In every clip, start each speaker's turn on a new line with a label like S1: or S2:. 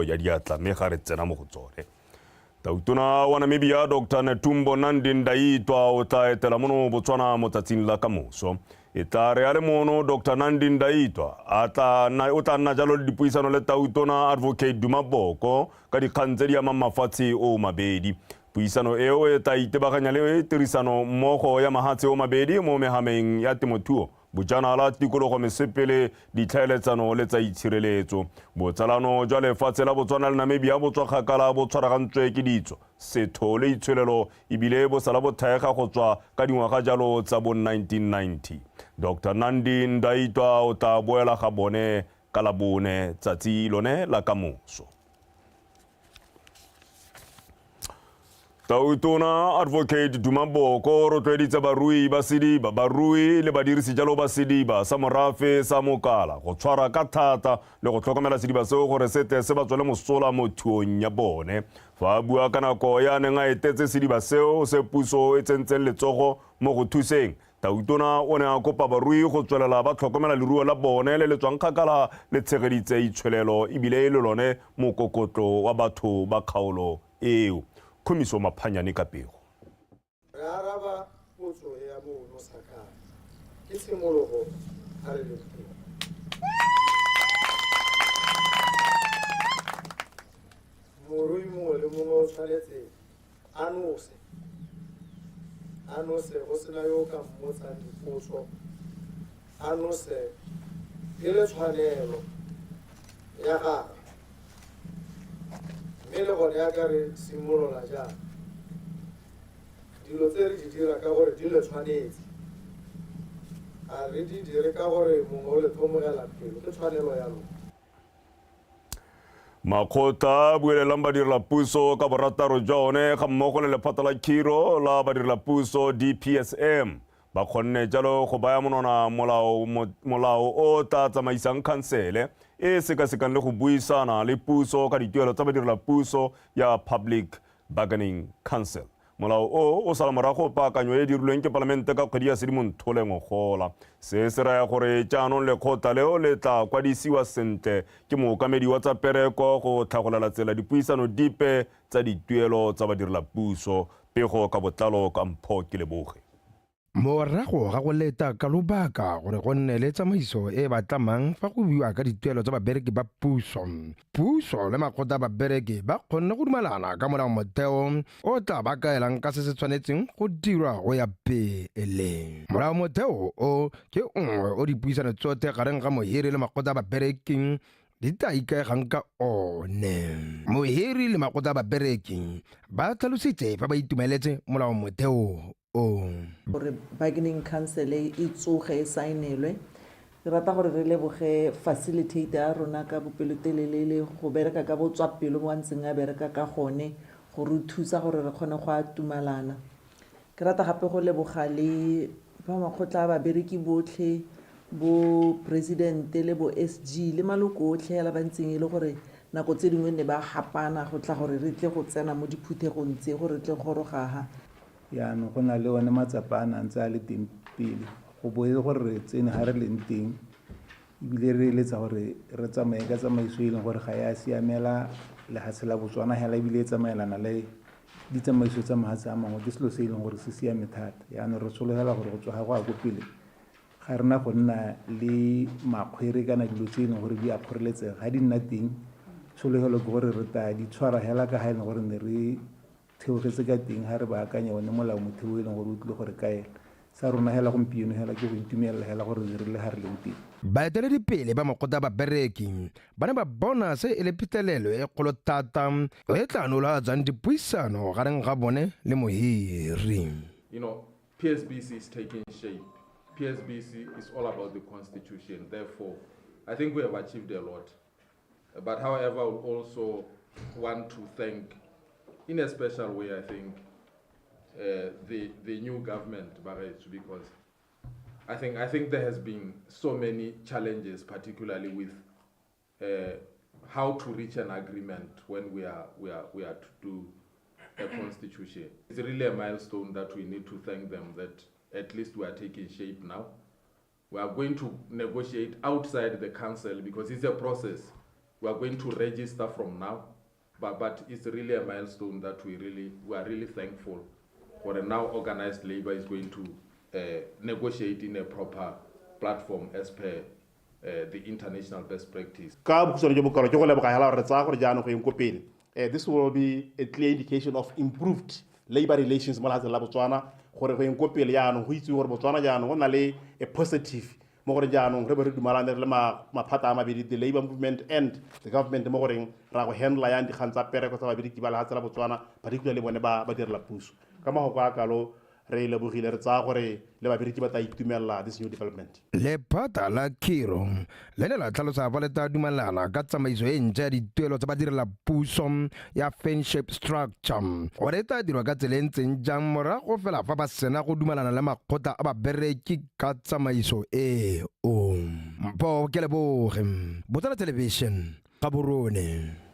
S1: bolo ya diatla mme ga re tsena mo go tsone. Tautona wa Namibia Dr Netumbo Nandi Ndaitwah o tla etela mono Botswana mo tsatsing la kamoso. E tla re a le mono Dr Nandi Ndaitwah a tla nna o tla nna jalo le dipuisano le Tautona Advocate Duma Boko ka dikgang tse di amang mafatshe o mabedi. Puisano eo e tla itebaganya le tirisano mmogo ya mahatshe o mabedi mo mehameng ya temothuo, bojanala, tikologo, mesepele, ditlhaeletsano le tsa itshireletso. Botsalano jwa lefatshe la Botswana le Namibia bo tswa kgakala bo tshwaragantswe ke ditso, setho le itsholelo ebile bo sala bo thaega go tswa ka dingwaga jalo tsa bo 1990. Dr Nandi Ndaitwah o tla boela ga bone ka Labone tsatsi lone la kamoso. Tautona Advocate Duma Boko o rotloeditse barui ba sediba, barui le badirisi jalo ba sediba sa morafe sa Mokala go tshwara ka thata le go tlhokomela sediba seo gore se tle se ba tswele mosola mo thuong ya bone. Fa a bua ka nako ya neng a etetse sediba seo se puso e tsentseng letsogo mo go thuseng, Tautona o ne a kopa barui go tswelela ba tlhokomela leruo la bone le le tswang kgakala le tshegeditse itsholelo ebile e le lone mokokotlo wa batho ba kgaolo eo. Khumiso Maphanyane ka pego.
S2: Re araba potso ya bo nosa ka ke tshimologo a re leng teng. Morui mongwe le mongwe o tshwanetse a nose, a nose go sena yo o ka mmotsang dipotso, a nose e le tshwanelo ya gagwe. Mme le gone yaka re simolola jaana, dilo tse re di dira ka gore di le tshwanetse, ga re di dire ka gore mongwe o le tlhomogela pelo, ke tshwanelo ya lona.
S1: Makgotla a buelelang badirelapuso ka borataro jwa one ga mmogo le lephata la khiro la badirelapuso DPSM ba kgonne jalo go baya monwana molao, molao o tla tsamaisang khansele e e sekasekang le go buisana le puso ka dituelo tsa badirelapuso ya Public Bargaining Council. Molao o o sala morago paakanyo e e dirilweng ke palamente ka kgwedi ya Sedimonthole ngogola. Se se raya gore jaanong lekgotla leo le tla kwadisiwa sentle ke mookamedi wa tsa pereko go tlhagolela tsela dipuisano dipe tsa dituelo tsa badirelapuso. Pego ka botlalo ka Mpho Keleboge.
S3: Morago ga go leta ka lobaka gore go nne le tsamaiso e e ba tlamang fa go buiwa ka dituelo tsa babereki ba puso, puso le makgotla a babereki ba kgonne go dumalana ka molaomotheo o tla ba kaelang ka se se tshwanetseng go dirwa go ya pele. Molaomotheo o ke nngwe o dipuisano tsotlhe gareng ga mohiri le makgotla a babereki di tla ikaegang ka one. Mohiri le makgotla a babereki ba tlhalositse fa ba itumeletse molaomotheo o.
S4: Gore bargaining council e tsoge e saenelwe. Re rata gore re leboge facilitator ya rona ka bopelotelele le go bereka ka botswapelo mo a ntseng a bereka ka gone go re thusa gore re kgone go atumalana. Ke rata gape go leboga le ba makgotla a babereki botlhe, bo president le bo SG le maloko otlhe hela ba ntseng e le gore nako tse dingwe ne ba gapana go tla gore re tle go tsena mo diphuthegong tse gore re tle goroga ha.
S5: Jaanong go na le one matsapa a ne a ntse a le teng pele, go bo e le gore re tsene ga re leng teng, ebile re eletsa gore re tsamaye ka tsamaiso e leng gore ga e a siamela lehatshe la Botswana hela ebile e tsamaelana le ditsamaiso tsa mahatshe a mangwe, ke selo se e leng gore se siame thata. Jaanong re sologela gore go tswa ga go ya ko pele ga rena go nna le makgwere kana dilo tse e leng gore di a kgoreletsega, ga di nna teng tshologelo ke gore re tla di tshwara hela ka ga e leng gore ne re theogetse ka teng ga re baakanya one molao motheo e leng gore o tlile go re kaela. Sa rona hela gompieno hela ke go itumelela hela gore re le ga re leng teng.
S3: Baeteledipele ba makgotla a babereki ba ne ba bona se e le phitlhelelo e kgolo thata e tla nolofatsang dipuisano gareng ga bone le mohiri.
S6: You know, PSBC is taking shape. PSBC is all about the constitution. Therefore, I think we have achieved a lot. But however, I would also want to thank, in a special way, I think, the new government, Bagaetsho, because I think there has been so many challenges, particularly with how to reach an agreement when we are to do a constitution. It's really a milestone that we need to thank them that at least we are taking shape now. We are going to negotiate outside the council because it's a process. We are going to register from now, but, but it's really a milestone that we really we are really thankful for. Now organized labor is going to negotiate in a proper platform as per the international best practice.
S7: Ka bokhutshwane jo bokalo ke go leboga hela gore re tsaya gore jaanong go eng ko pele. This will be a clear indication of improved labor relations mo lefatsheng la Botswana, gore go eng ko pele jaanong go itse gore Botswana jaanong go na le a positive mo gore jaanong re be re dumalane re le maphata a mabedi, the labor movement and the government, mo goreng ra go handla yang dikgang tsa pereko tsa babereki ba lefatshe la Botswana, particularly bone ba ba direla puso. Ka magoko a kalo re lebogile, re tsaya gore le babereki ba tla itumelela this new development.
S3: Lephata la Khiro le ne la tlhalosa fa le tla dumalana ka tsamaiso e ntšha ya dituelo tsa badirela puso ya fan-shape structure gore e tla dirwa ka tsela e ntseng jang morago fela fa ba sena go dumalana le makgotla a babereki ka tsamaiso eo. Mpho Keleboge, Botswana Television, Gaborone.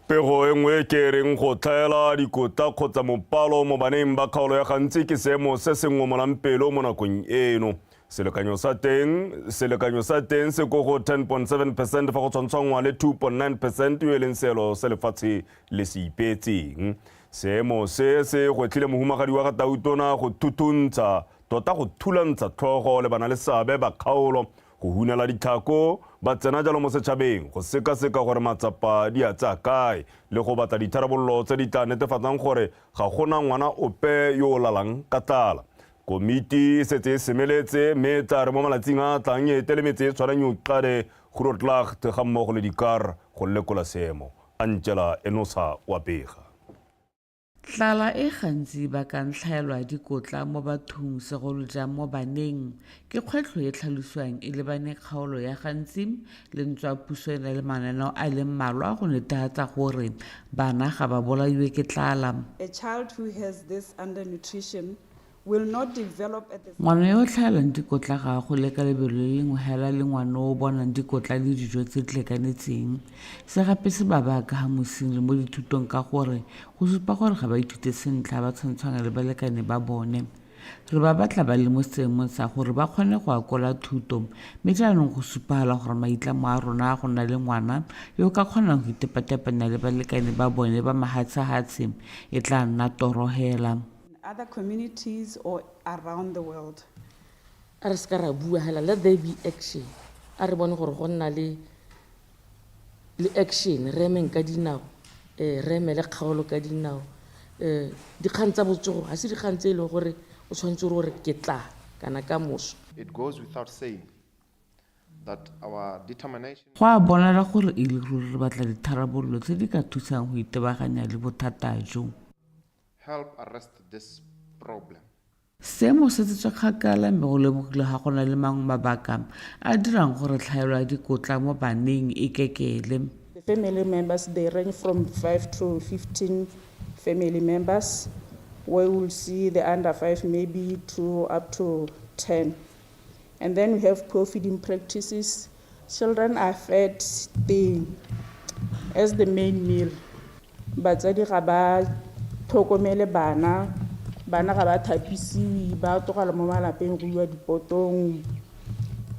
S1: Pego e nngwe ke reng go tlhaela dikotla kgotsa mopalo mo baneng ba kgaolo ya Gantsi ke seemo se se ngomolang pelo mo nakong eno. Selekanyo sa teng se ko go 10.7% fa go tshwantshwanngwa le 2.9% yo e leng seelo se lefatshe le se ipeetseng. Seemo se se gwetlhile mohumagadi wa ga Tautona go thuthuntsha tota go thulantsha tlhogo le bana le seabe ba kgaolo go hunela ditlhako ba tsena jalo mo setšhabeng go sekaseka gore matsapa di a tsaya kae le go batla ditharabololo tse di tla netefatsang gore ga gona ngwana ope yo o lalang ka tlala. Komiti e setse e semeletse mme e tla re mo malatsing a a tlang e etele metse e tshwanang Newclade, Grootlaagte ga mmogo le Dikar go lekola seemo. Angela Enosa wa bega.
S8: Tlala e gantsi e bakang tlhaelo ya dikotla mo bathong, segolo jang mo baneng, ke kgwetlho e tlhalosiwang e lebane kgaolo ya Gantsi, le ntswa puso e na le mananeo a le mmalwa go netefatsa gore bana ga ba bolaiwe ke tlala.
S9: A child who has this undernutrition will not develop at the
S8: Ngwana yo o tlhaelang dikotla ga a gole ka lebelo le lengwe hela le ngwana o bonang dikotla le dijo tse di lekanetseng. Se gape se ba baya ka ga mosing le mo dithutong ka gore go supa gore ga ba ithute sentle ga ba tshwantshwanya le balekane ba bone. Re ba batla ba le mo seemong sa gore ba kgone go akola thuto, mme jaanong go supagala gore maitlamo a rona a go nna le ngwana yo o ka kgonang go itepatepanya le balekane ba bone ba mahatshehatshe e tla nna toro hela.
S9: Other communities or around the world.
S10: A re se ka ra bua hela, let there be action. A re bone gore go nna le action, re emeng ka dinao, re emele kgaolo ka dinao. Dikgang tsa botsogo ga se dikgang tse e leng gore o tshwanetse gore ke tla kana ka moso.
S11: It goes without saying that our determination
S8: Go a bonala gore e le ruri re batla ditharabololo tse di ka thusang go itebaganya le bothata jo.
S11: Help arrest this problem.
S8: Seemo se tsetswe kgakala mme go lemogile ga go na le mangwe mabaka a dirang gore tlhaelo ya dikotla mo baneng e kekele.
S9: The family members, they range from 5 to 15 family members, where we'll see the under 5 maybe 2 up to 10. And then we have poor feeding practices. Children are fed thin as the main meal. Batsadi ga ba tlhokomele bana, bana ga ba thapisiwe, ba tlogela mo malapeng go iwa dipotong.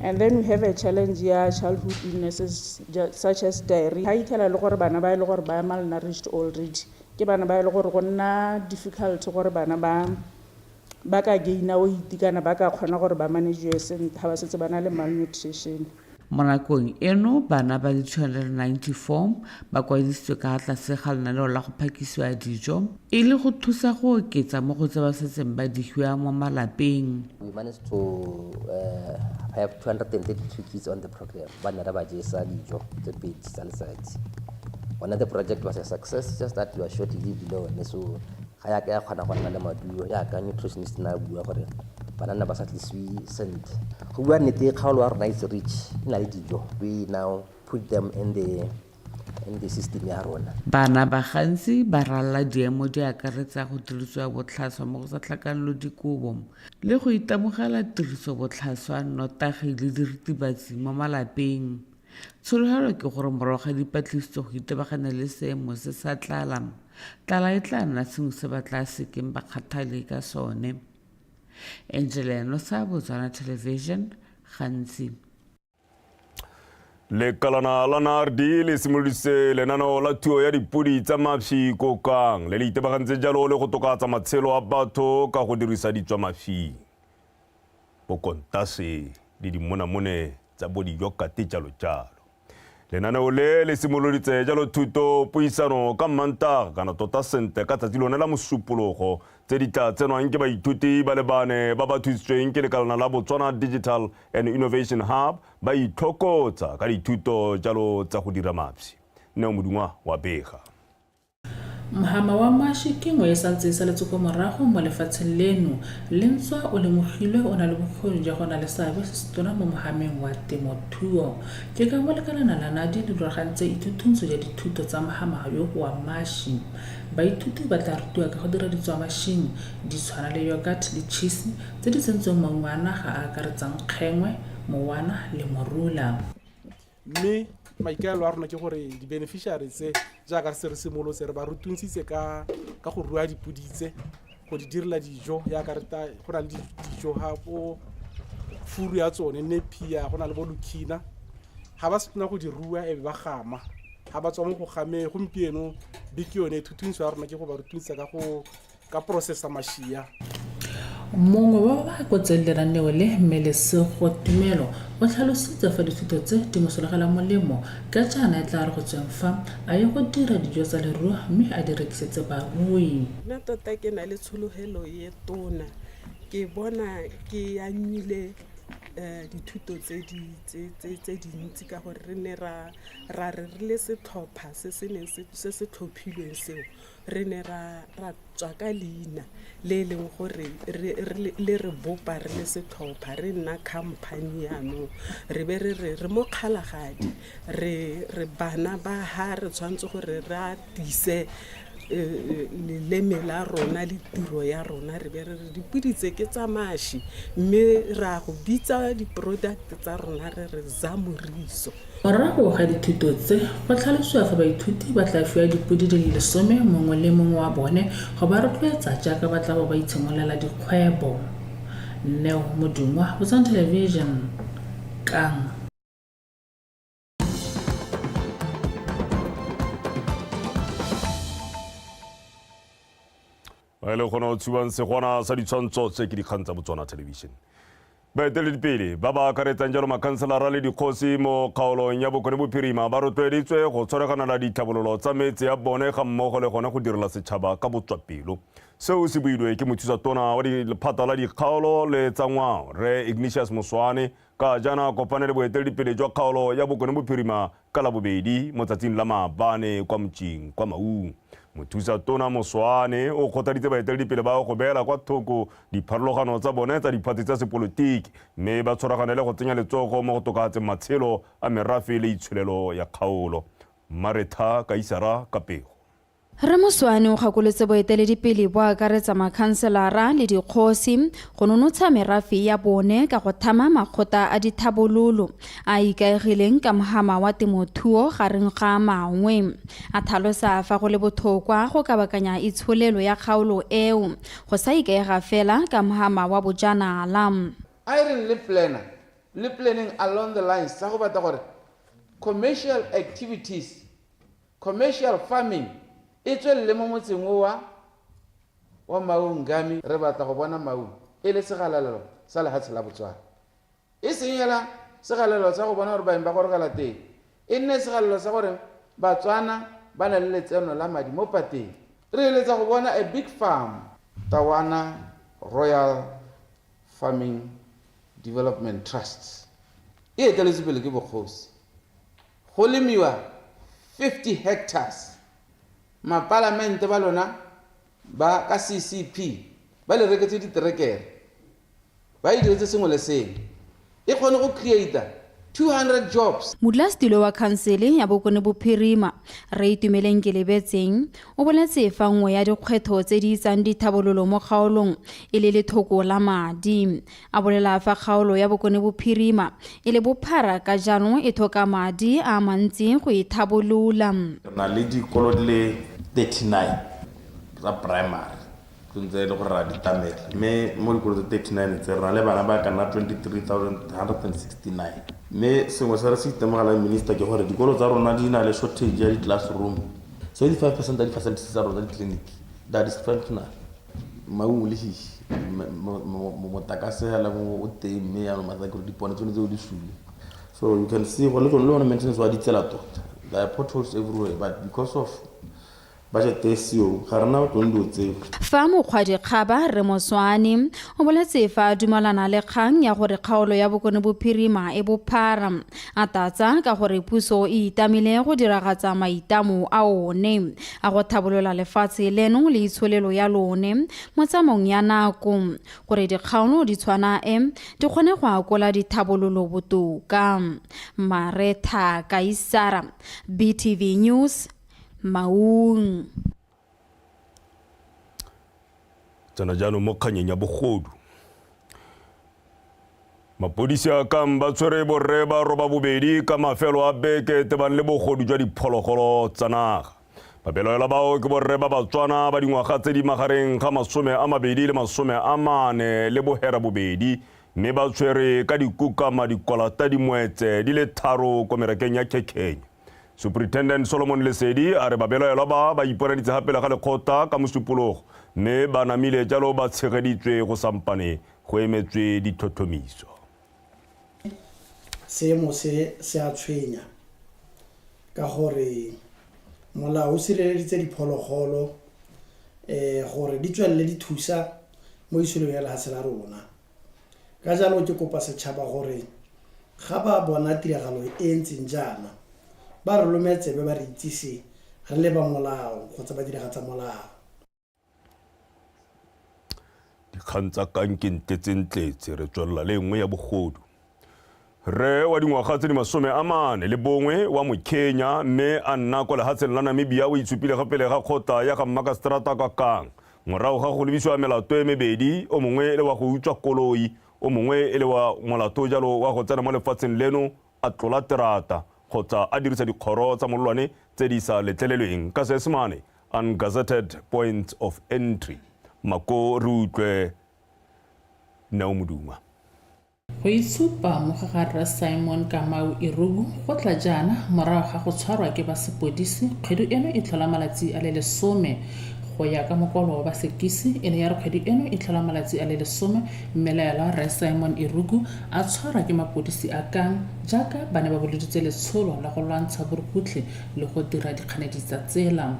S9: And then we have a challenge ya childhood illnesses such as diarrhea. Ga itlhela le gore bana ba e le gore ba malnourished already, ke bana ba e le gore go nna difficult gore bana ba ka gaina weight kana ba ka kgona gore ba managewe sentle ga ba setse ba na le malnutrition.
S8: Mo nakong eno bana ba le 294 ba kwadisitswe ka tlase ga lenaneo la go phakisiwa dijo e le go thusa go oketsa mo go tse ba setseng ba di fiwa mo malapeng.
S12: We managed to have 232 kids on the program. Ba nna re ba jesa dijo tse pedi tsa letsatsi. One of the project was a success, just that we are short lived le one, so ga ya ka ya kgona go nna le maduo yaka nutritionist na bua gore banana ba sa tlisiwe sentle. Go bua nnete, kgaolo ya rona is rich, e na le dijo. We now put them in the system ya rona.
S8: Bana ba gantsi ba ralala diemo di akaretsa go dirisiwa botlhaswa mo go sa tlhakanelo dikobo le go itemogela tiriso botlhaswa nnotagi le diritibatsi mo malapeng. Tsholofelo ke gore morago ga dipatlisiso go itebaganya le seemo se sa tlala, tlala e tla nna sengwe se ba tla sekeng ba kgathale ka sone. Angela Enosa, Botswana Television, Gantsi.
S1: Lekalana la NARD le simolodisitse lenaneo la thuo ya dipodi tsa mašwi Kokang, le le itebagantse jalo le go tokafatsa matshelo a batho ka go dirisa ditswamašwi, bokontase le dimonamone tsa bo diyokate jalo jalo. Lenaneo le le simoloditse jalo thuto puisano ka Mmantaga kana tota sentle ka tsatsi lone la Mosupologo tse di tla tsenwang ke baithuti ba le bane ba ba thusitsweng ke lekalana la Botswana Digital and Innovation Hub ba itlhokotsa ka dithuto jalo tsa go dira mapshi. Neo Modungwa wa bega.
S13: Mhama wa mashi ke nngwe e santse e saletse kwa morago mo lefatsheng leno, le ntswa o lemogilwe o na le bokgoni jwa go na le seabe se setona mo mohameng wa temothuo. Ke ka mo lekalana la NADI le rulagantse ithuthuntsho ya dithuto tsa mhama yo wa mashi. Baithuti ba tla rutiwa ka go dira ditswamashing di tshwana le yogurt le cheese tse di tsentsweng maungo a naga a akaretsang kgengwe, mowana le morula.
S14: Mme maikaelelo a rona ke gore di-beneficiary tse jaaka re se re simolotse re ba rutuntshitse ka ka go rua dipodi tse go di direla dijo yaka re ta go na le dijo ga bo furu ya tsone nepia go na le bo lukhina ga ba sena go di rua e be ba gama ga ba tswa mo go gameng gompieno beke yone thutuntsho ya rona ke go ba rutuntsha ka go ka processa mašia.
S13: Mongwe wa ba ba akotseng lenaneo le, Mme Lesego Tumelo, o tlhalositse fa dithuto tse di mo solegela molemo ka jaana e tla re go tsweng fa, a ye go dira dijo tsa leruo mme a di rekisetse barui.
S15: Nna tota ke na le tshologelo ye tona, ke bona ke anyile dithuto tse dintsi ka gore re ne ra re re le setlhopha se se neng se se tlhophilweng seo re ne ra ra tswa ka leina le e leng gore le re bopa re le setlhopha re nna company yanong re be re re re mo Kgalagadi re re bana ba ha re tshwanetse gore re atise leleme la rona le tiro ya rona re be re re dipodi tse ke tsa mashi mme ra go bitsa di-product tsa rona re re Zamoriso.
S13: Morago ga dithuto tse, go tlhalosiwa fa baithuti ba tla fiwa dipodi di le lesome mongwe le mongwe wa bone go ba rotloetsa jaaka ba tla bo ba itshimololela dikgwebo. Neo Modungwa, Botswana Television, Kang.
S1: Ba e le gona o tshubang segwana sa ditshwantsho tse ke dikgang tsa Botswana Television. Baeteledipele ba ba akaretsang jalo makhanselara le dikgosi mo kgaolong ya Bokone Bophirima ba rotloeditswe go tshwaraganela ditlhabololo tsa metse ya bone ga mmogo le gone go direla setšhaba ka botswapelo. Seo se builwe ke mothusa tona wa lephata la dikgaolo le tsa ngwao, Rre Ignatius Moswaane, ka jaana a kopane le boeteledipele jwa kgaolo ya Bokone Bophirima ka Labobedi mo tsatsing la maabane kwa Mtšing kwa Maung. Mothusa tona Moswaane o kgothaditse baeteledipele bao go beela kwa thoko dipharologano tsa bone tsa diphathi tsa sepolotiki mme ba tshwaraganele go tsenya letsogo mo go tokafatseng matshelo a merafe le itsholelo ya kgaolo. Maretha Kaisara ka pego.
S16: Rre Moswaane o gakolotse boeteledipele bo akaretsa makhanselara le dikgosi go nonotsha merafe ya bone ka go thama makgotla a dithabololo a a ikaegileng ka mohama wa temothuo gareng ga a mangwe. A thalosa fa go le bothokwa go kabakanya itsholelo ya kgaolo eo go sa ikaega fela ka mohama wa bojanala.
S17: A e reng le planner, le planning along the lines tsa go batla gore commercial activities, commercial farming e tswelele mo motseng o wa wa Maung Ngami. Re batla go bona Maung e le segalalelo sa lehatshe la Botswana. E seng hela segalalelo sa go bona gore baeng ba gorogela teng, e nne segalalelo sa gore Batswana ba na le letseno la madi mo pateng. Re eletsa go bona a big farm. Tawana Royal Farming Development Trust e eteletswe pele ke bokgosi. Go lemiwa 50 hectares. Mapalamente ba lona ba ka CCP ba le reketse diterekere, ba e diretse sengwe le sengwe, e kgone go create 200 jobs.
S16: Modulasetilo wa khansele ya Bokone Bophirima, Rre Itumeleng Kelebetseng, o boletse fa nngwe ya dikgwetlho tse di itsang dithabololo mo kgaolong e le lethoko la madi. A bolela fa kgaolo ya Bokone Bophirima e le bophara ka jaanong e tlhoka madi a mantsi go e thabolola.
S18: Re na le dikolo di le 39 tsa primary. Tsone tse e le gore ra di tlamela. Mme mo dikolo tse 39 tse re na le bana ba ka nna 23,169. Mme sengwe se re se itemogelang minister ke gore dikolo tsa rona di na le shortage ya di-classroom. 75 percent ya di-facilities tsa rona tsa ditleliniki di are dysfunctional. Maungo le hihi motlakase hela o teng mme jaanong mathata ke gore dipone tsone tseo di sule. So you can see gore le tsone le one maintenance wa ditsela tota. There are potholes everywhere but because of budget e seo ga rena tsone dilo tseo.
S16: Fa mokgwadikgaba Rre Moswaane o boletse fa a dumalana le kgang ya gore kgaolo ya Bokone Bophirima e bophara, a tlatsa ka gore puso e itamile go diragatsa maitamo a one a go thabolola lefatshe leno le itsholelo ya lone mo tsamaong ya nako gore dikgaolo di tshwana e di kgone go akola dithabololo botoka. Maretha Kaisara, BTV News, Maung.
S1: Tsena jaanong mo kganyeng ya bogodu. Mapodisi a Kang ba tshwere borre ba roba bobedi ka mafelo a beke tebang le bogodu jwa diphologolo tsa naga. Babelaelwa bao ke borre ba Batswana ba dingwaga tse di magareng ga 20 le 48 mme ba tshwere ka dikukama dikolata dimoetse di le tharo ko merakeng ya Khekhenye. Superintendent Solomon Lesedi a re babelaelwa ba ba iponaditse ga pele ga lekgotla ka Mosupologo mme ba namile jalo ba tshegeditswe go sampane go emetswe ditlhotlhomiso.
S19: Seemo se se a tshwenya ka gore molao o sireleditse diphologolo gore di tswelele di thusa mo itsholelong ya lehatshe la rona. Ka jalo ke kopa setšhaba gore ga ba bona tiragalo e e ntseng jaana ba re lome tsebe ba re itsise re le ba molao kgotsa ba diragatsa molao.
S1: Dikgang tsa kang ke ntletsentletse re tswelela le nngwe ya bogodu. Rre wa dingwaga tse di 41 wa Mokenya mme a nna kwa lehatsheng la Namibia o itshupile ga pele ga kgotla ya ga Mmakaseterata kwa Kang morago ga go lebisiwa melato e mebedi, o mongwe e le wa go utswa koloi, o mongwe e le wa molato jalo wa go tsena mo lefatsheng leno a tlola terata kgotsa a dirisa dikgoro tsa mololwane tse di sa letlelelweng, ka Seesemane, ungazetted points of entry. Mako re utlwe Neo Modungwa.
S13: Go itshupa mo ga ga Rre Simon Kamau Irugu go tla jaana morago ga go tshwarwa ke ba sepodisi kgwedi eno e tlhola malatsi a le lesome. Go ya ka mokwalo wa basekisi, e ne ya re kgwedi eno e tlhola malatsi a le lesome mmelaelwa Rre Simon Irugu a tshwarwa ke mapodisi a Kang jaaka ba ne ba boloditse letsholo la go lwantsha borukutlhi le go dira dikganedi tsa tsela.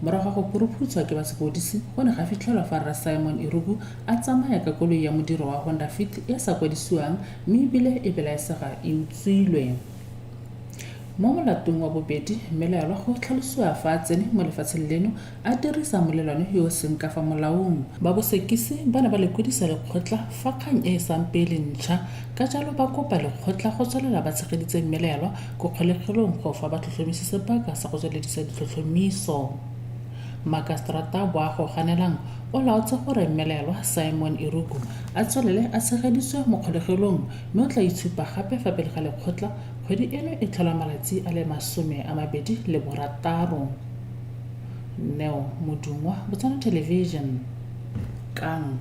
S13: Morago ga go phuruphutshwa ke ba sepodisi, go ne ga fitlhelwa fa Rre Simon Irugu a tsamaya ka koloi ya modiro wa Honda Fit e sa kwadisiwang mme ebile e belaesega e utswilwe. Mo molatong wa bobedi, mmelaelwa go tlhalosiwa fa a tsene mo lefatsheng leno a dirisa molelwane yo o seng ka fa molaong. Ba bosekisi ba ne ba lekodisa lekgotla fa kgang e e sampe e le ntšha, ka jalo ba kopa lekgotla go tswelela ba tshegeditse mmelaelwa ko kgolegelong go fa batlhotlhomisi sebaka sa go tsweledisa ditlhotlhomiso. Makaseterata Boago Ganelang o laotse gore mmelaelwa Simon Irugu a tswelele a tshegeditswe mo kgolegelong mme o tla itshupa gape fa pele ga lekgotla kgwedi eno e tlhola malatsi a le 26. Neo Modungwa, Botswana Television, Kang.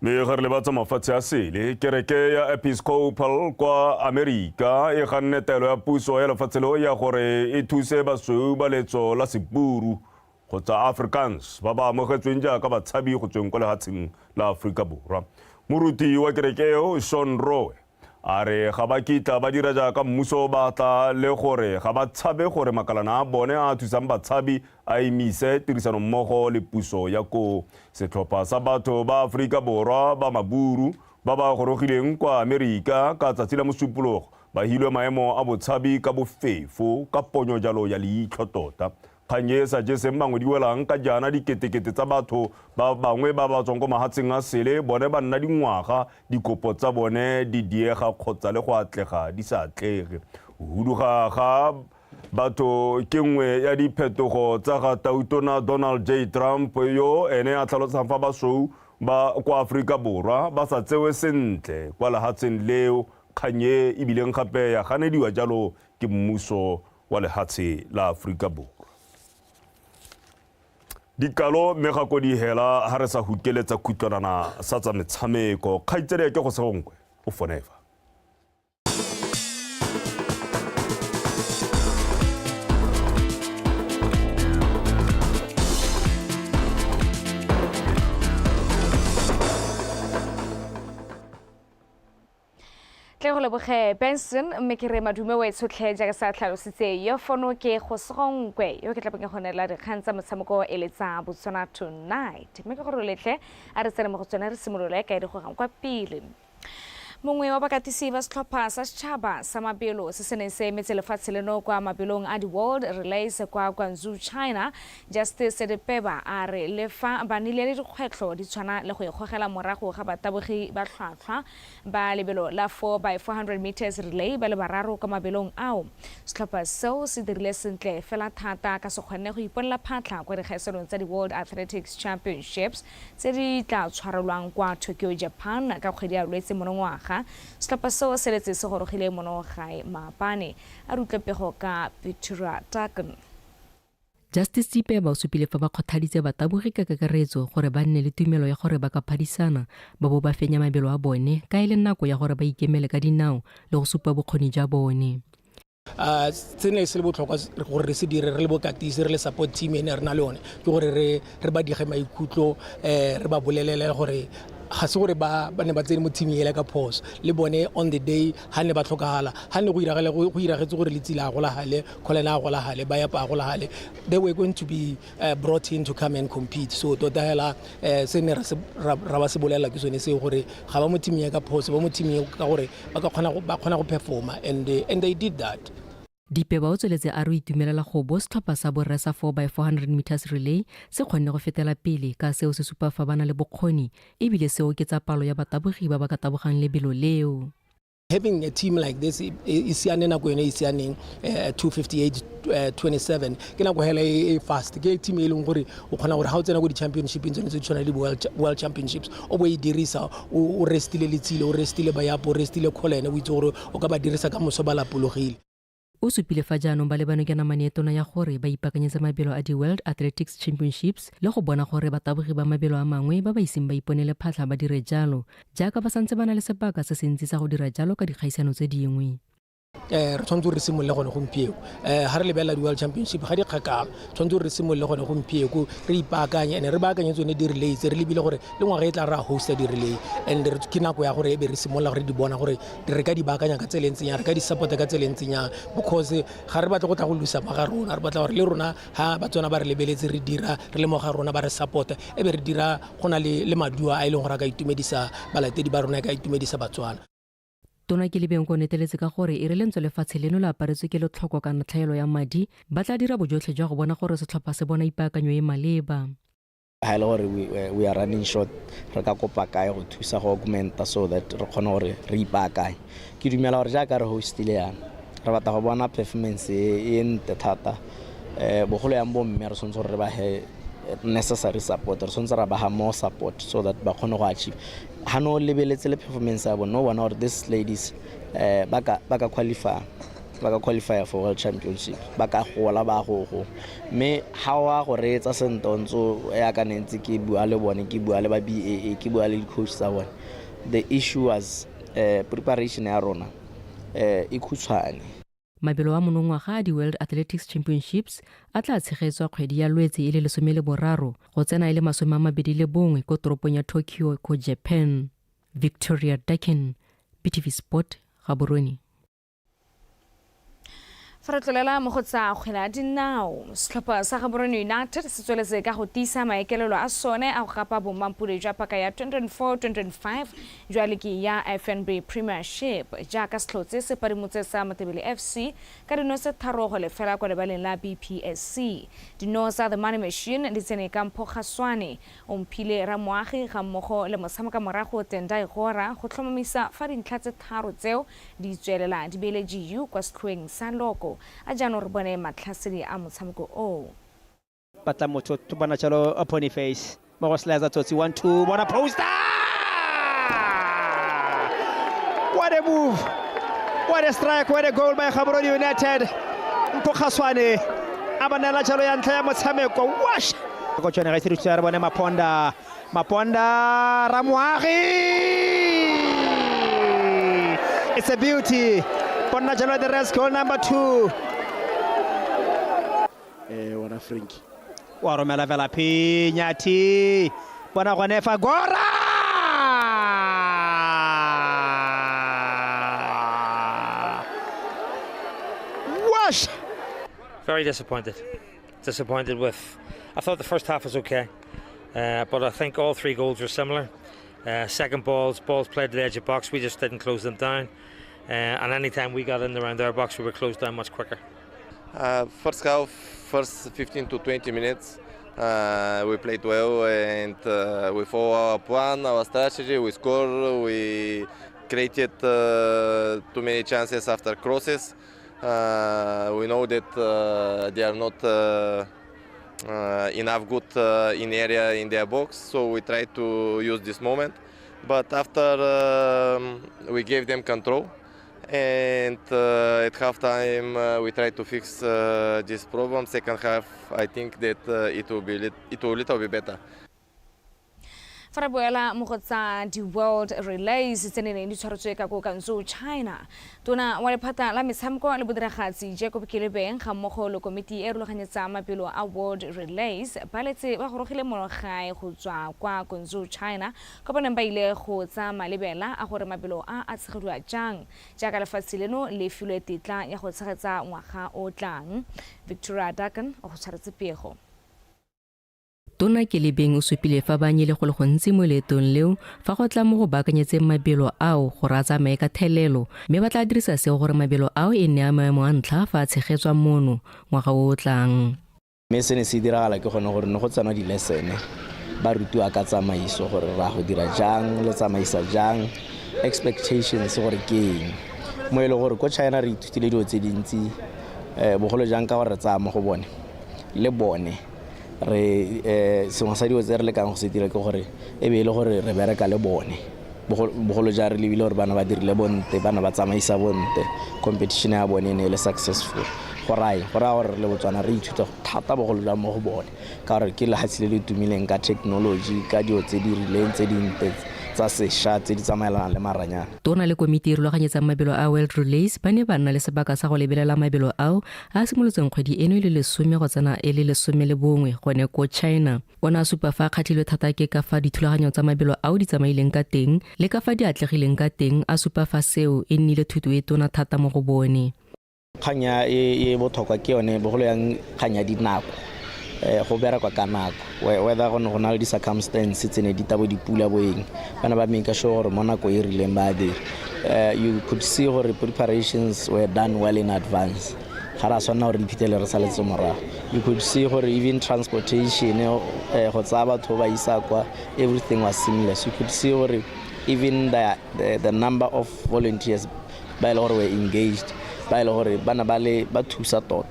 S1: Mme ga re lebatsa mafatshe a sele, kereke ya Episcopal kwa Amerika e ganne taelo ya puso ya lefatshe leo ya gore e thuse basweu ba letso la Seburu kgotsa Afrikaans ba ba amogetsweng jaaka batshabi go tsweng kwa lehatsheng la Aforika Borwa. Moruti wa kereke eo, Sean Rowe, A re ga ba kitla ba dira jaaka mmuso o batla le gore ga ba tshabe gore makalana a bone a a thusang batshabi a emise tirisanommogo le puso ya koo. Setlhopha sa batho ba Aforika Borwa ba Maburu ba ba gorogileng kwa Amerika ka tsatsi la Mosupologo ba hilwe maemo a botshabi ka bofefo ka ponyo jalo ya leitlho tota. Kgang e e sa jeseng bangwe di welang ka jaana diketekete tsa batho ba bangwe ba ba tswang kwa mahatsheng a sele bone ba nna dingwaga dikopo tsa bone di diega kgotsa le go atlega di sa atlege. Go huduga ga batho ke nngwe ya diphetogo tsa ga Tautona Donald J. Trump yo ene a tlhalosang fa basweu ba kwa Aforika Borwa ba sa tsewe sentle kwa lehatsheng leo, kgang e e bileng gape ya ganediwa jalo ke mmuso. wa lehatshe la Aforika Borwa. Dikalo mme ga ko di hela ha re sa hukeletsa khutlwanana sa tsa metshameko kgaitsedi ke go segonkwe o fonefa.
S20: Tle go leboge Benson mme ke re madume wa tshotlhe jaaka sa tlhalositse yo fono ke go segonkwe yo ke tla beng go neela dikgang tsa motshameko e le tsa Botswana Tonight mme ke gore letlhe a re tsene mo go tsone re simolole ka e di gogang kwa pele. Mongwe wa bakatisi ba setlhopha sa setšhaba sa mabelo se se neng se emetse lefatshe leno kwa mabelong a di-World Relays kwa Guangzhou, China, Justice Dipeba a re le fa ba nnile le dikgwetlho di tshwana le go ikgogela morago ga batabogi ba tlhwatlhwa ba lebelo la 4 by 400 meters relay ba le bararo kwa mabelong ao. Setlhopha seo se dirile sentle fela thata ka se kgonne go iponela phatlha kwa dikgaisanong tsa di-World Athletics Championships tse di tla tshwarelwang kwa Tokyo, Japan ka kgwedi ya Lwetse monongwaga. Setlhopha seo se letse se gorogile monogae maabane. A re utlwe pego ka Petra Tucken.
S21: Justice Dipeba o supile fa ba kgothaditse batabogi ka kakaretso gore ba nne le tumelo ya gore ba ka phadisana ba bo ba fenya mabelo a bone ka e le nako ya gore ba ikemele ka dinao le go supa bokgoni jwa bone.
S22: Se ne se le botlhokwa gore re se dire re le bokatisi re le support team e ne re na le yone ke gore re ba dige maikutlo, re ba bolelele gore ga se gore ba ne ba tsene mo team ele ka phoso le bone on the day ha ne ba tlhokagala ha ne go iragale go iragetse gore Letsile a golagale, Colin a golagale, ba yapa a golagale, they were going to be brought in to come and compete. So tota hela se ne ra ba se bolela ke sone seo gore ga ba mo team ya ka phoso, ba mo team ya ka gore ba ka kgona go, ba kgona go performa and they did that.
S21: Dipeba o tsweletse a re o itumelela go bo setlhopha sa borre sa 4 by 400 meters relay se kgonne go fetela pele ka seo se supa fa ba na le bokgoni ebile se oketsa palo ya batabogi ba ba ka tabogang lebelo leo.
S22: Having a team like this e siane nako yone e sianeng, 2:58.27 ke nako hela e fast, ke team e leng gore o kgona gore ha o tsena ko di-championshipeng tsone tse di tshwana le world championships o bo e dirisa o restile Letsile, o restile Bayapo, o restile Colin, o itse gore o ka ba dirisa ka moso ba lapologile.
S21: O supile fa jaanong ba lebane ke namane e tona ya gore ba ipaakanyetse mabelo a di-World Athletics Championships le go bona gore batabogi ba mabelo a mangwe ba ba iseng ba iponele phatlha ba dire jalo jaaka ba santse ba na le sebaka se se ntsi sa go dira jalo ka dikgaisano tse dingwe.
S22: Re tshwanetse re simolole gone gompieno. Ha re lebelela di-World Championship ga di kgakala, tshwanetse re simolole gone gompieno re ipaakanye and re baakanye tsone di-relay tse re lebile gore le ngwaga e tla re a hosta di-relay and ke nako ya gore e be re simolola gore di bona gore re ka di baakanya ka tsela e ntseng yang, re ka di support-a ka tsela e ntseng yang, because ga re batle go tla go losa mo ga rona, re batla gore le rona ha Batswana ba re lebeletse re dira re le mo ga rona ba re support-a e be re dira go na le maduo a e leng gore a ka itumedisa balatedi ba rona, a ka itumedisa Batswana.
S21: Tona Kelebeng o neteletse ka gore e re lentswe lefatshe leno le aparetswe ke letlhoko kana tlhaelo ya madi, ba tla dira bojotlhe jwa go bona gore setlhopha se bona ipaakanyo e maleba.
S23: Ha e le gore we are running short, re ka kopa kae go thusa go augmenta so that re kgone gore re ipaakanye. Ke dumela gore jaaka re hostile yana, re batla go bona performance e ntle thata. Bogolo yang bomme re tshwanetse gore re ba he necessary support, re tshwanetse ra ba ha more support so that ba kgone go achieve. Ha no lebeletse le performance ya bone, o bona gore these ladies ba ka qualify, ba ka qualify for World Championship, ba ka gola ba go go. Mme ha wa go reetsa sentle o ntse ya ka ne ntse ke bua le bone, ke bua le ba BAA, ke bua le di-coach tsa bone. The issue was preparation ya rona e khutshwane.
S21: Mabelo a monongwaga a di-World Athletics Championships a tla tshegetswa kgwedi ya Lwetse e le 13 go tsena e le 21 ko toropong ya Tokyo ko Japan. Victoria Dakin, BTV Sport, Gaborone.
S20: Fa re tlolela mo go tsa kgwele ya dinao, setlhopha sa Gaborone United se tsweletse ka go tiisa maekelelo a sone a go gapa bomampodi jwa paka ya 2024-2025 jwa ligi ya FNB Premiership jaaka setlhotse se padimotse sa Matebele FC ka dino tse 3-0 kwa lebaleng la BPSC. Dino tsa The Money Machine di tsene ka Mpho Kgaswane, Omphile Ramoagi ga mmogo le motshameka morago Tendai Gora go tlhomamisa fa dintlha tse 3 tseo di tswelela di beile GU kwa setlhoeng sa loko. A jaanong re bone matlhasedi a motshameko oo.
S24: Batla motho bona jalo pony face mo go slicer tsotsi 1-2 bona poster. What a move, what a strike, what a goal by Gaborone United. Mpho Kgaswane a ba neela jalo ya ntlha ya motshameko. Wash ko tsone ga ise re bone Maponda. Maponda Ramoagi, it's a beauty. Bona jalo the rest goal number 2.
S2: Wona Frankie
S24: wa romela fela Nyathi, bona gone fa gora. Wash.
S4: Very disappointed. Disappointed with, I thought the first half was okay, but I think all 3 goals were similar. Second balls played to the edge of the box, we just didn't close them down. And any time we got in around their box, we were closed down much quicker.
S5: First half, first 15 to 20 minutes, we played well, and we follow our plan, our strategy. We score, we created too many chances after crosses. We know that they are not enough good in area in their box, so we try to use this moment. But after we gave them control, and at halftime we tried to fix this problem. Second half, I think that it will be little bit better.
S20: Fa re boela mo go tsa di-World Relays tse ne neng di tshwaretswe ka ko Guangzhou, China. Tona wa lephata la metshameko le bodiragatsi Jacob Kelebeng ga mmogo le komiti e rulaganyetsang mabelo a World Relays ba letse ba gorogile mo gae go tswa kwa Guangzhou, China, kwa ba neng ba ile go tsa malebela a gore mabelo a a tshegediwa jang jaaka lefatshe leno le filwe tetla ya go tshegetsa ngwaga o tlang. Victoria Duncan o go tshwaretse pego.
S21: Tona Kelebeng o supile fa ba nyile go le gontsi mo leetong leo fa go tla mo go baakanyetseng mabelo ao gore a tsamaye ka thelelo, mme ba tla dirisa seo gore mabelo ao e nne a maemo a ntlha fa a tshegetswa mono ngwaga o o tlang.
S23: Mme se ne se diragala ke gone gore ne go tsenwa dilesene, ba rutiwa ka tsamaiso gore ra go dira jang, le tsamaisa jang, expectations gore ke eng. Mo e leng gore ko China re ithutile dilo tse dintsi, bogolo jang ka gore re tsaya mo go bone le bone. Re sengwe sa dilo tse re lekang go se dira ke gore e be e le gore re bereka le bone, bogolo jang re lebile gore bana ba dirile bonte, bana ba tsamaisa bonte, competition ya bone e ne e le successful. Go raya gore le Botswana re ithuta thata bogolo jang mo go bone, ka gore ke lefatshe le le tumileng ka technology, ka dilo tse di rileng tse dinte tsa sešwa tse di tsamaelanang le maranyana.
S21: Tona le komiti e rulaganyetsang mabelo a World Relays ba ne ba nna le sebaka sa go lebelela mabelo ao a simolotseng kgwedi eno e le 10 go tsena e le 11 gone ko China. O ne a supa fa a kgatlhilwe thata ke ka fa dithulaganyo tsa mabelo ao di tsamaileng ka teng le ka fa di atlegileng ka teng, a supa fa seo e nnile thuto e tona thata mo go bone.
S23: Kgang ya e botlhokwa ke yone bogolo yang kgang ya dinako, go berekwa ka nako, whether go ne go na le di-circumstance tse ne di tabo dipula boeng, bana ba make sure gore mo nako e rileng ba dira. You could see gore preparations were done well in advance, ga ra tshwanela gore di phithele re saletse morago. You could see gore even transportation, go tsaya batho ba isa kwa, everything was seamless. You could see gore even the number of volunteers ba e le gore were engaged, ba e le gore bana ba le ba thusa tota,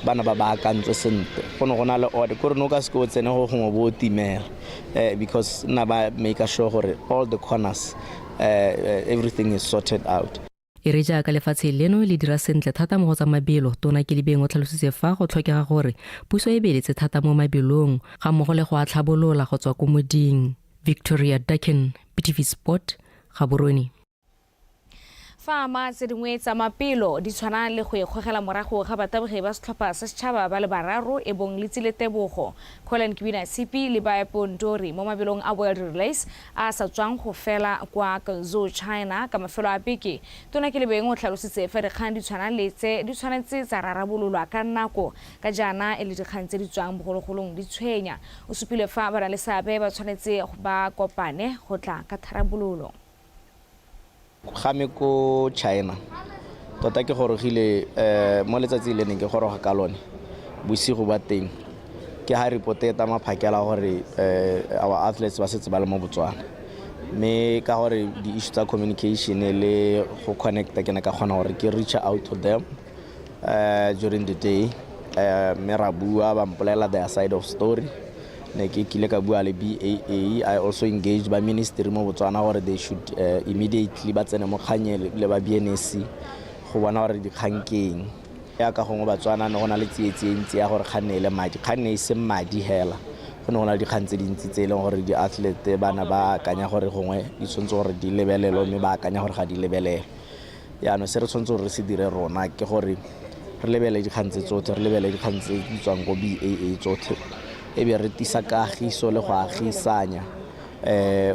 S23: bana ba baakantswe sentle. Go ne go na le order, kore no ka se o tsene go gongwe bo timela, because nna ba make sure gore all the corners, everything is sorted out.
S21: E re jaaka lefatshe leno le dira sentle thata mo go tsa mabelo, Tona Kelebeng o tlhalositse fa go tlhokega gore puso e beeletse thata mo mabelong ga mmogo le go a tlhabolola go tswa ko moding. Victoria Duncan, BTV Sport, Gaborone.
S20: Fa ama tse dingwe tsa mapelo di tshwana le go ikgogela morago ga batabogi ba setlhopha sa setšhaba ba le bararo e bong Letsile Tebogo, Colin Kibina Tshipi le Baepo Ndori mo mabelong a World Relays a sa tswang go fela kwa Guangzhou, China ka mafelo a beke. Tona Kelebeng o tlhalositse fa dikgang di tshwana le tse di tshwanetse tsa rarabololwa ka nako ka jaana e le dikgang tse di tswang bogologolong di tshwenya. O supile fa ba na le seabe ba tshwanetse ba kopane go tla ka tharabololo.
S23: Ga me ko China tota ke gorogile mo letsatsi le neng ke goroga ka lone bosigo ba teng, ke ha report-eta maphakela gore our athletes ba setse ba le mo Botswana, mme ka gore di-issue tsa communication le go connecta ke ne ka kgona gore ke reach out to them during the day, mme ra bua, ba mpolelela their side of story. Ne ke kile ka bua le BAA, I also engaged ba ministry mo Botswana gore they should immediately ba tsene mo kganye le ba BNSC go bona gore dikgang ke eng. Yaka gongwe Batswana ne go na le tsietsi e ntsi ya gore kganne e le madi, kganne e se madi hela. Go ne go na le dikgang tse dintsi tse e leng gore di-athlete bana ba akanya gore gongwe di tshwanetse gore di lebelelwe, mme ba akanya gore ga di lebelelwe. Yaanong se re tshwanetse gore re se dire rona ke gore re lebelele dikgang tse tsotlhe, re lebelele dikgang tse di tswang ko BAA tsotlhe, e be re tisa kagiso le go agisanya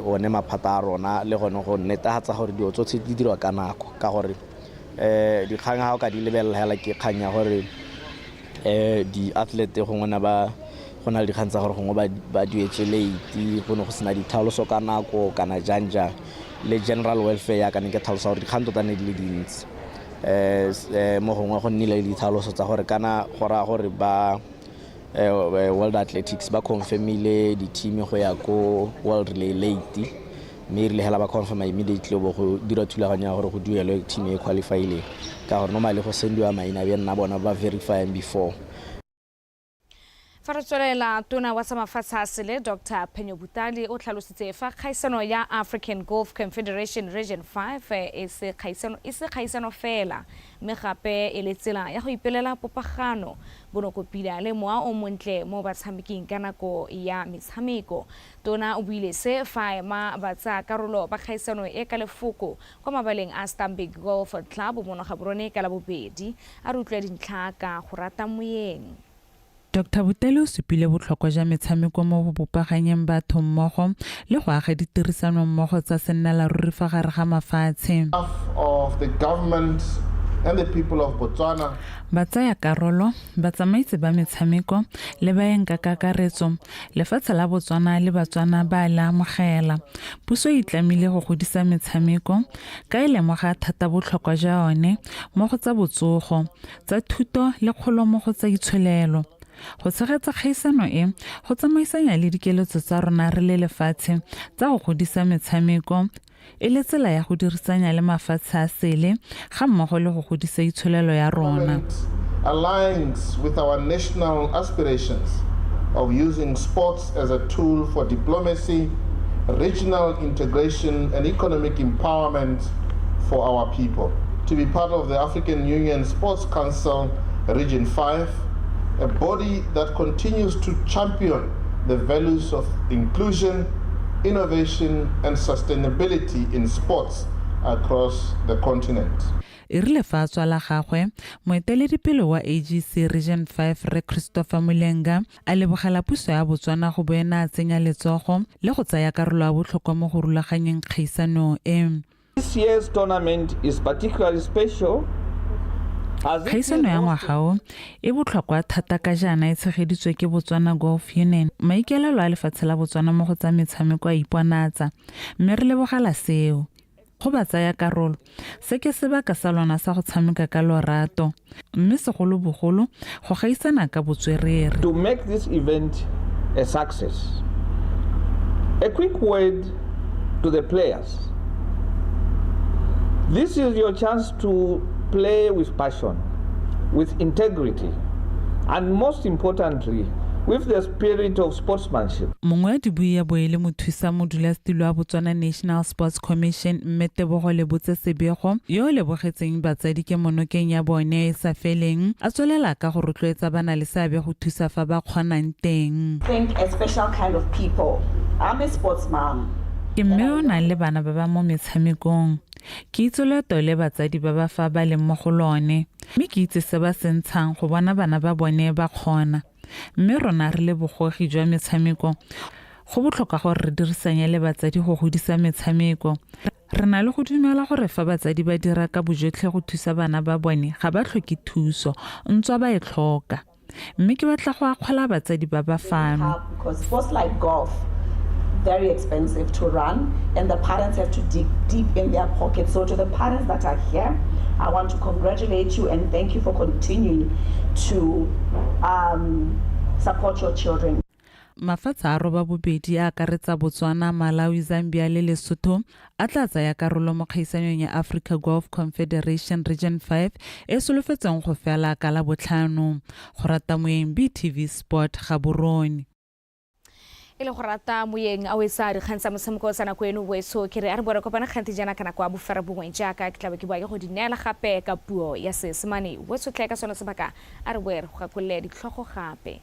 S23: one maphata a rona le gone go netefatsa gore dilo tsotlhe di dirwa ka nako, ka gore dikgang ga o ka di lebelela hela ke kgang ya gore di-athlete gongwe na ba go na le dikgang tsa gore gongwe ba duetswe late, go ne go sena ditlhaloso ka nako kana jang jang, le general welfare ya ka ne ke tlhalosa gore dikgang tota ne di le dintsi. Mo gongwe go nnile le ditlhaloso tsa gore kana go raya gore ba World Athletics ba confirmile di-team go ya ko World Relay late, mme e rile hela ba confirma immediately bo go dira thulaganyo ya gore go duelwe team e qualifyileng, ka gore normally go sendiwa maina be nna bona ba verifying before.
S20: Fa re tswelela, tona wa tsa mafatshe a sele Dr Phenyo Butale o tlhalositse fa kgaisano ya African Golf Confederation Region 5 e se kgaisano fela, mme gape e le tsela ya go ipelela popagano, bonokopila le moa o montle mo batshameking ka nako ya metshameko. Tona o buile se fa a ema batsaya karolo ba kgaisano e ka lefoko kwa mabaleng a Stanbic Golf Club mono Gaborone ka Labobedi. A re utlwe dintlha ka go rata moyeng.
S13: Dr Butale o supile botlhokwa jwa metshameko mo go bopaganyeng batho mmogo le go aga ditirisano mmogo tsa sennelaruri fa gare ga mafatshe.
S2: Of the government and the people of Botswana.
S13: Batsaya karolo, batsamaisi ba metshameko le baeng ka kakaretso, lefatshe la Botswana le Batswana ba le amogela. Puso e itlamile go godisa metshameko ka e lemoga thata botlhokwa jwa yone mo go tsa botsogo, tsa thuto le kgolo mo go tsa itsholelo. Go tshegetsa kgaisano e go tsamaisanya le dikeletso tsa rona re le lefatshe tsa go godisa metshameko e le tsela ya go dirisanya le mafatshe a sele ga mmogo le go godisa itsholelo ya rona.
S2: Aligns with our national aspirations of using sports as a tool for diplomacy, regional integration and economic empowerment for our people. To be part of the African Union Sports Council Region 5, a body that continues to champion the values of inclusion, innovation and sustainability in sports across the continent.
S13: E rile fa a tswa la gagwe, moeteledipele wa AGC Region 5 Rre Christopher Mulenga a lebogela puso ya Botswana go bo ena a tsenya letsogo le go tsaya karolo ya botlhokwa mo go rulaganyeng kgaisano e.
S17: This year's tournament is particularly special.
S13: Kgaisano ya ngwaga o e botlhokwa thata ka jaana e tshegeditswe ke Botswana Golf Union. Maikaelelo a lefatshe la Botswana mo go tsa metshameko a iponatsa, mme re lebogela seo. Go ba tsaya karolo, se ke sebaka sa lona sa go tshameka ka lorato, mme segolobogolo go gaisana ka botswerere.
S17: To make this event a success, a quick word to the players. This is your chance to play with passion, with integrity, and most importantly, with the spirit of sportsmanship.
S13: Mongwe wa dibui ya bo e le mothusa modulasetilo wa Botswana National Sports Commission mme Tebogo Lebotse Sebego, yo o lebogetseng batsadi ke monokeng ya bone e sa feleng, a tswelela ka go rotloetsa bana le seabe go thusa fa ba kgonang teng.
S3: Think a special kind of people. I'm a sports mom.
S13: Ke mme o nang le bana ba ba mo metshamekong. Ke itse loeto le batsadi ba ba fa ba leng mo go lone, mme ke itse se ba se ntshang go bona bana ba bone ba kgona. Mme rona re le bogogi jwa metshameko, go botlhokwa gore re dirisanye le batsadi go godisa metshameko. Re na le go dumela gore fa batsadi ba dira ka bojotlhe go thusa bana ba bone, ga ba tlhoke thuso, ntswa ba e tlhoka. Mme ke batla go akgola batsadi ba ba fano.
S3: Because sports like golf, very expensive to run, and the parents have to dig deep in their pockets. So to the parents that are here, I want to congratulate you and thank you for continuing to support your children.
S13: Mafatshe a 82 a akaretsa Botswana, Malawi, Zambia le Lesotho a tla tsaya karolo mo kgaisanyong ya Africa Golf Confederation Region 5 e solofetsweng go fela ka Labotlhano. Go rata moeng, BTV Sport, Gaborone.
S20: E le go rata moyeng a o etsa dikgang tsa motshameko tsa nako eno boetsho ke re a re bore kopana kgante jaana ka nako ya bofera bongwe jaaka ke tlabe ke boa ke go di neela gape ka puo ya Seesemane. Boetsho tlhe ka sone sebaka a re boe re go gakolole ditlhogo gape.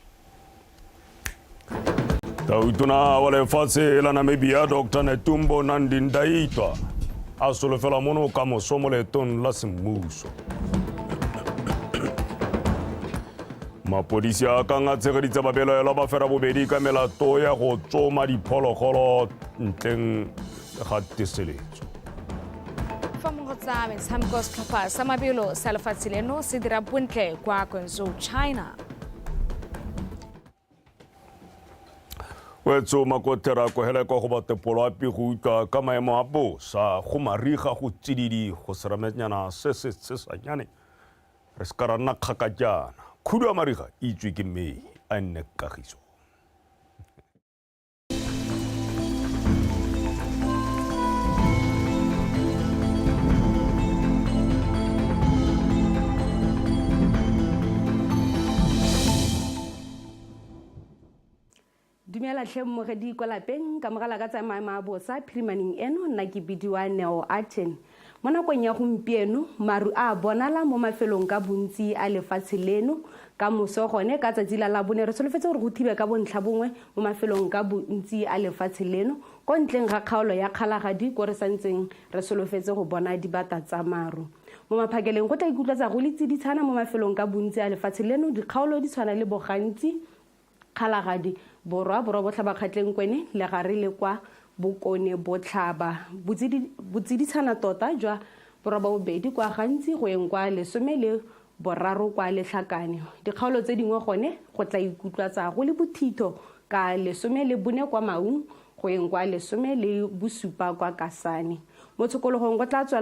S1: Tautona wa lefatshe la Namibia Dr Netumbo Nandi-Ndaitwah a solofela mono ka moso mo leetong la semmuso. Mapodisi a kang a tshegeditse babelaelwa ba fera bobedi ka melato ya go tsoma diphologolo ntleng ga teseletso.
S20: Fa mo go tsa metshameko setlhopha sa mabelo sa lefatshe leno se dira bontle kwa Guangzhou, China.
S1: Wetso makothera kogele kwa go batepolwapi go utlwa ka maemo a bosa go mariga go tsididi go seramenyana se se sesanyane re se ka ra nna kgakajana. Khudu ya mariga e itswe ke mme a nne kagiso.
S6: Dumela tlhe mmogedi kwa lapeng ka mogala ka tsa maemo a bosa phirimaneng eno nna ke bidiwa Neo Aten. Mo nakong ya gompieno maru a bonala mo mafelong ka bontsi a lefatshe leno. Ka moso gone ka tsatsi la Labone re solofetse gore go thibe ka bontlha bongwe mo mafelong ka bontsi a lefatshe leno ko ntleng ga kgaolo ya Kgalagadi ko re santseng re solofetse go bona dibata tsa maru. Mo maphakeleng go tla ikutlwatsa go le tsiditshana mo mafelong ka bontsi a lefatshe leno dikgaolo di tshwana le Bogantsi, Kgalagadi, Borwa, Borwa Botlhaba Kgatleng Kwene, Legare le kwa Bokone Botlhaba. Botsiditshana tota jwa borobabobedi kwa gantsi go yeng kwa 13 kwa Letlhakane. Dikgaolo tse dingwe gone go tla ikutlwatsa go le bothitho ka 14 kwa Maung go yeng kwa 17 kwa Kasane. Mo tshokologong go tla tswelela.